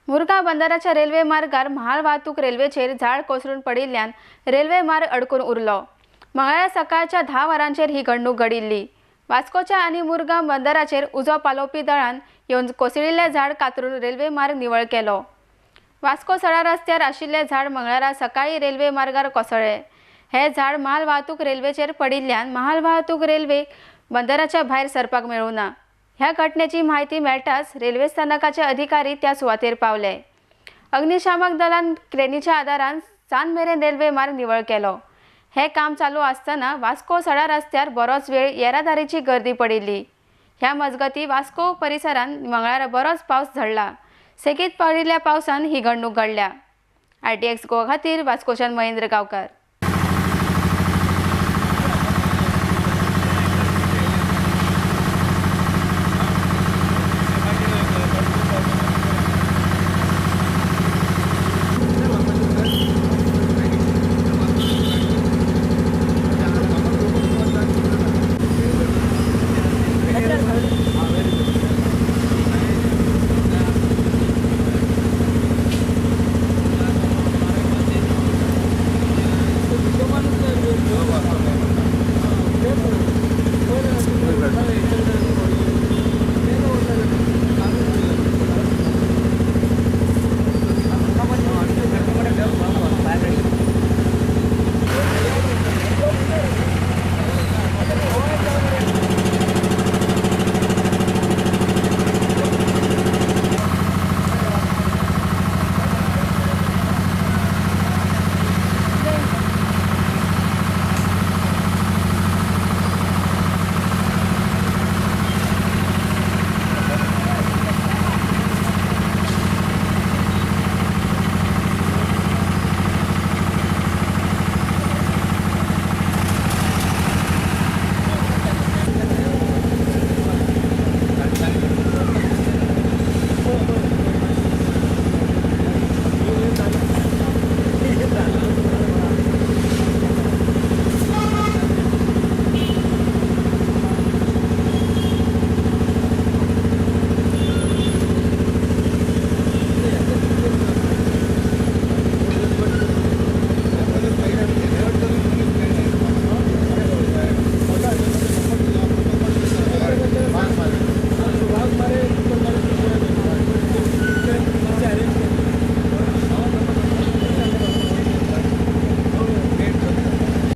Murgaon बंदराच्या railway मार्गार म्हाल वाहतूक रेल्वेचेर झाड कोसळून पडिल्ल्यान रेल्वे मार्ग अडकून उरलो. मंगळारा सकाळच्या 10 वरांचेर ही घडणूक घडिल्ली. वास्कोच्या आनी मुरगांव बंदराचेर उजो पालोवपी दळान येवन कोसळिल्लें झाड कातरून रेल्वे मार्ग निवळ केलो. वास्को सडा रस्त्यार आशिल्लें झाड मंगळारा सकाळी रेल्वे मार्गार कोसळ्ळें. हें झाड म्हाल वाहतूक रेल्वेचेर पडिल्ल्यान म्हाल वाहतूक रेल्वे बंदराच्या भायर सरपाक मेळूं ना. ह्या घटनेची म्हायती मेळटाच रेल्वे स्थानकाचे अधिकारी त्या सुवातेर पावले. अग्निशामक दलान क्रेनीच्या आदारान सांज मेरेन रेल्वे मार्ग निवळ केलो. हे काम चालू आसतना वास्को सडा रस्त्यार बरोच वेळ येरादारीची गर्दी पडिल्ली. ह्या मजगती वास्को परिसरांत मंगळारा बरोच पावस झडला. सेगीत पडिल्ल्या पावसान ही घडणूक घडल्या. आरटीएक्स गोवा खातीर वास्कोच्यान महेंद्र गांवकार.